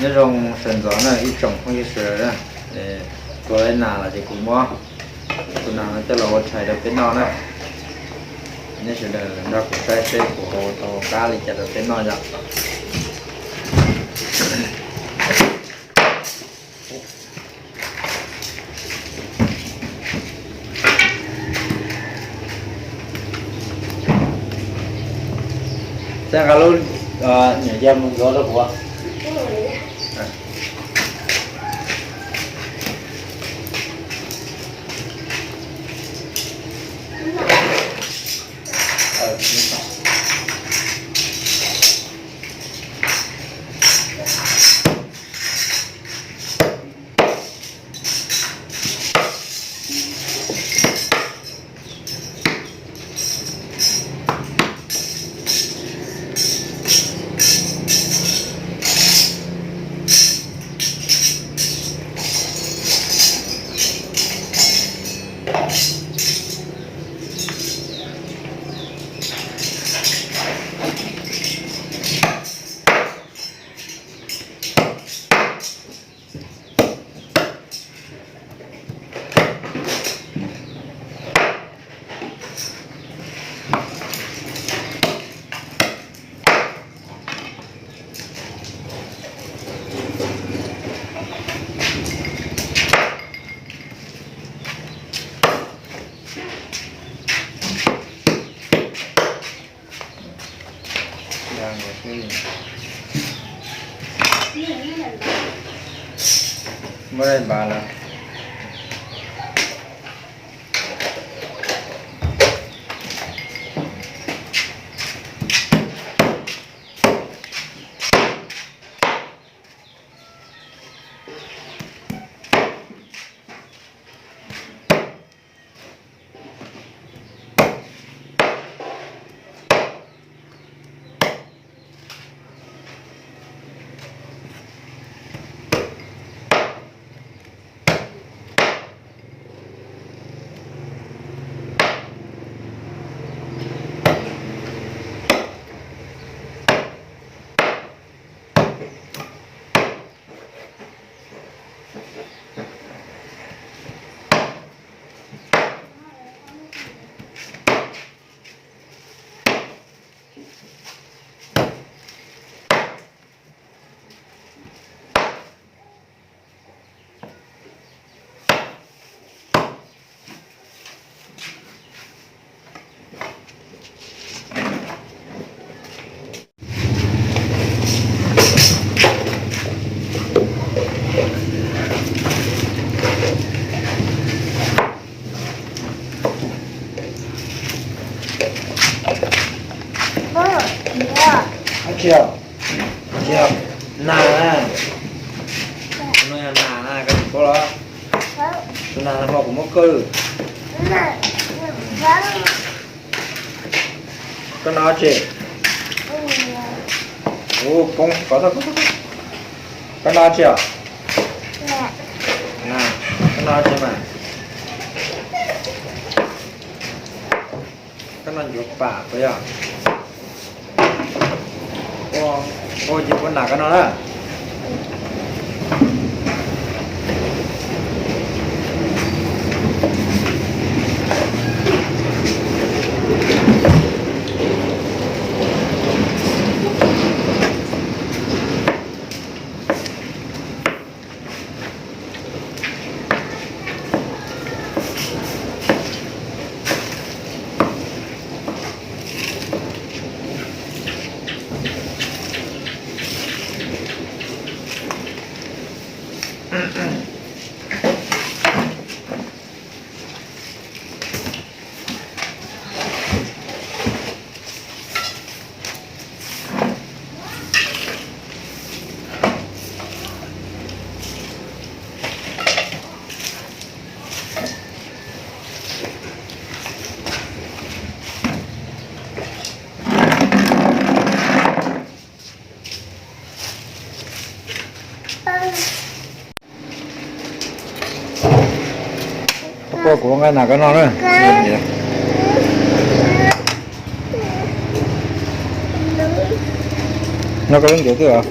Nyob zoo sawv ntxov na ib tsoom phooj ywg sawv daws na. Tuag lawm nas los ces kuv muab tus nas no coj los ua tshais rau peb noj na. Nej sawv daws nrog kuv saib seb kuv ua tau qab li cas rau peb noj yom. Txawj nqa lub niam yau mus ntxuav rau kuv. Muab daim npav lawm. Nas na, nas na, koj tsis paub los? Tus nas no kuv muab koj. Koj noj tsi? Ua poob kov tau. Koj noj tsi os? Koj noj tsi mas? Koj noj ncuav pam puas yog? Ua, ua ces ua nas koj noj na. Koj puas nqa nas koj noj na? Noj koj lub ncuav twg os?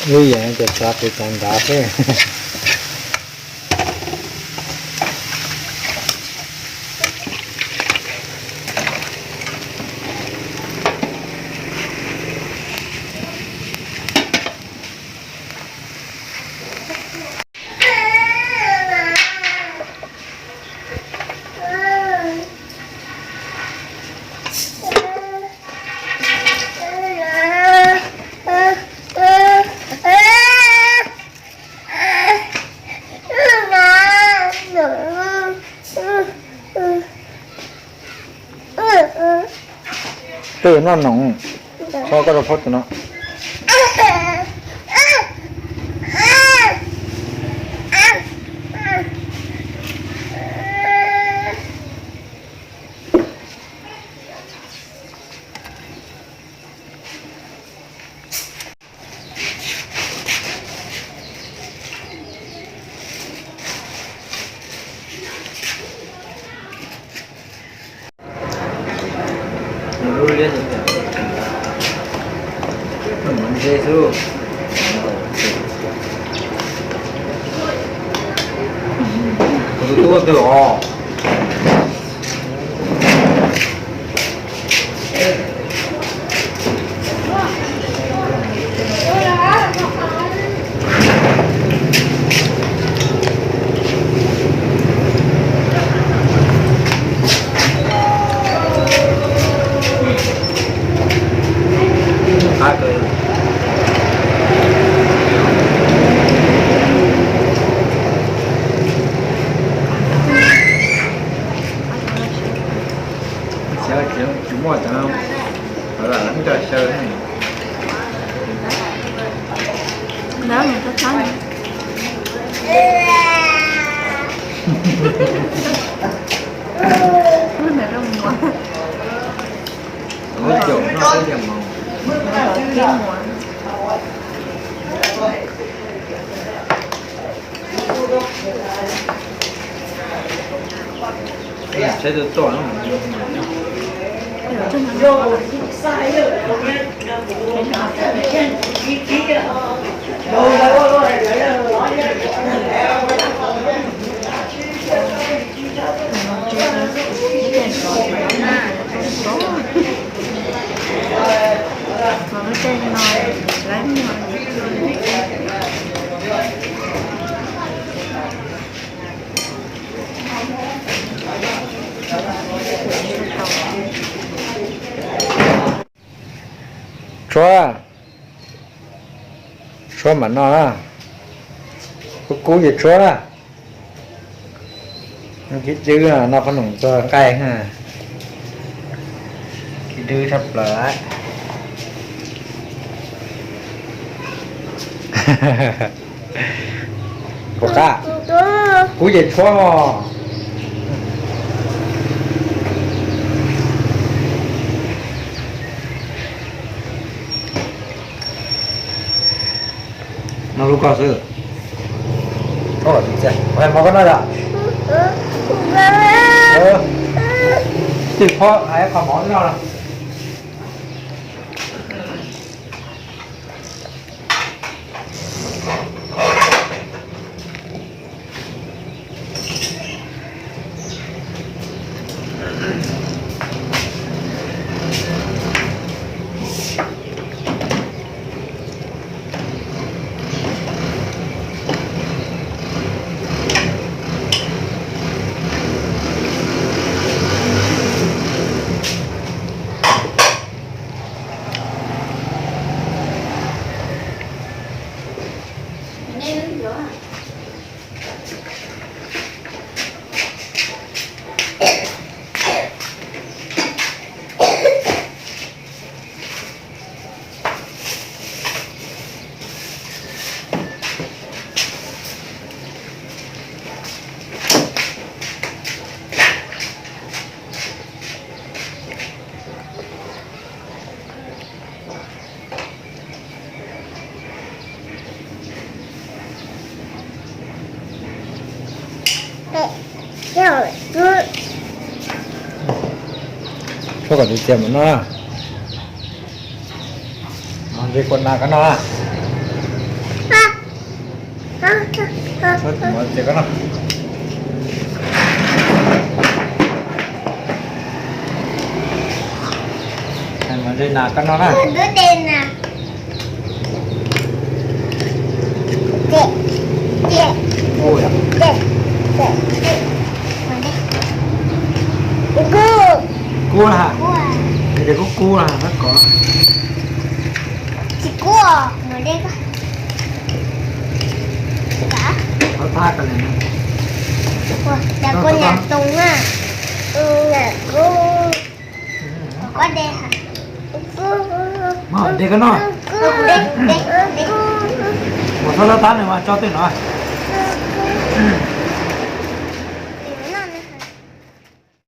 Lub yeem ces txav pem txav nrad xwb. Twb noj noog, koj rau phob tus no. Tus tub twg os? Xyaw tsis muaj cov, lawv lam ib co xyaw. Ntawd mus txhob txhob. Ua caum noj ib diav mov. Saib tus tuaj. Tshuav, tshuav mam noj na. Kub kub ces tshuav na. Kib dwb no qhob noom txog nqaij, kib dwb tshaj plaws. Puas qab? Kub ces tshuav mog. Noj lub koj xwb. Hais mov koj noj yom? Twb phob hais qhov mov noj no. Tshuav kom tiag tiag mas noj. Ntshe kua nas koj noj. Muab tes koj noj. Muab tes na koj noj na. Kub na. Tes kub kub na, koj kov. Tsis kub os, muab dej koj. Thab thab koj li. Ua cas koj nyam toos na. Nyam kub. Koj de. Muab de koj noj. De, de, de. Ua thab thab thab nws mas tso tej no.